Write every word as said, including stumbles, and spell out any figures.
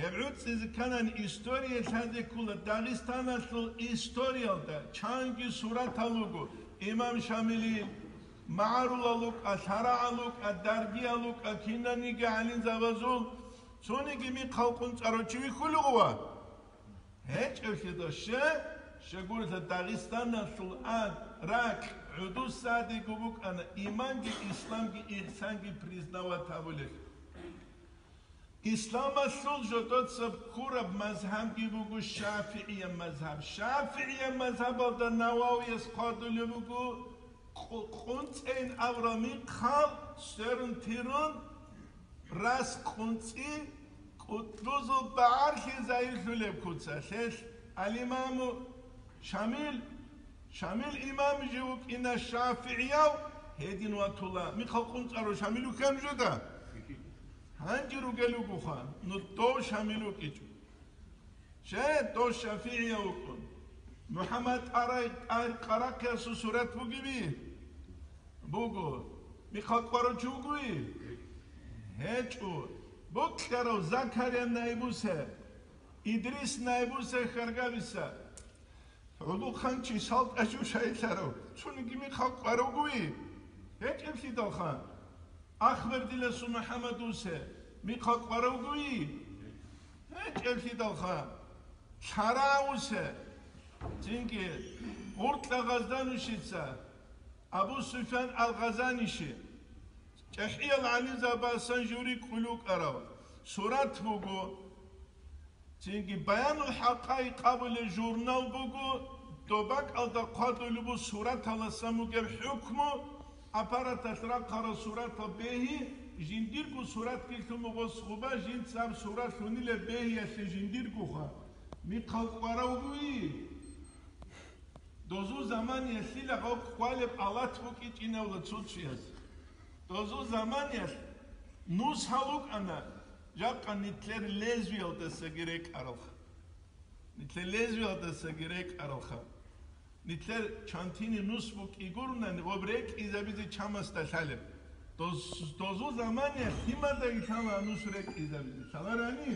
Гьеб гӀуцӀизе кканани история лъазе ккола. Дагъистаналъул историялда чанги суратал руго: имам Шамилил, магӀарулал рукӀа, лъарагӀал рукӀа, даргиял рукӀа, кинаниги гӀалимзабазул. Цониги михъал къунцӀарав чи вихьулев гъува? ГьечӀеблъидал. Ще, щегурелъа Дагъистаналъул ад, ракь, гӀуду садиго букӀана иманги, исламги, ихсанги признавать гьабулелъ. Исламалъул жодоца ккураб мазгьабги буго шафигӀия мазгьаб. ШафигӀия мазгьабалда Нававияс хъвадулеб буго: къу-, къунцӀейин абурал михъал сверун-тирун, рас къунцӀи кӀутӀбузул багӀарлъи загьирлъулеб куца. Лъелъ алимаму Шамил, Шамил имам жив вукӀина шафигӀияв, гьедин ватула. Михъал къунцӀарав Шамил вухьан жуда? Гьанже ругел вугоха, ну дов Шамил вукӀичӀо. Че, дов шафигӀияв вукӀун. МухӀаммад Арай-, Ар-, Къарахъиясул сурат бугеби? Буго. Михъал кӀварав чи вугови? ГьечӀо. Бокьарав Закария наибусе, Идрис наибусе хьаргабиса. ГӀулухъанчи салтӀа жо шайилъарав, цониги михъал кӀваравгуи? ГьечӀеблъидалха. Ахбердиласул МухӀаммадусе михъал кӀваравгуи? ГьечӀеблъидалха. Лъаравусе, цинги Гъуркьа Гъазданущица, Абу Суфян ал-Гъазаниши, ЧӀехӀиял гӀалимзабасан жури кӀулукӀарав сурат буго. Цинги Баянул ХӀакъаикъ абулеб журнал буго, добакӀалда хъвадулеб буго сураталасан бугеб хӀукму, аппараталъ рахъарал суратал бегьи, жиндирго суратги лъун буго сгъуба, жинца гьаб сурат лъунилеб бегьиялъе жиндиргоха. Михъал кӀваравгуи? Дозул заманиялъила гъов кквалеб алат букӀичӀинавла цо чияс. Дозул заманиялъ нус гьал вукӀана, жакъа нилъер лезвиялдасаги рекӀаралха. Нилъер лезвиялдасаги рекӀаралха. Нилъер чантини нус букӀигурунани гъоб рекӀизабизе чамасда лъалеб. Доз-, дозул заманиялъ лъимадаги лъала нус рекӀизабизе. Лъаларани?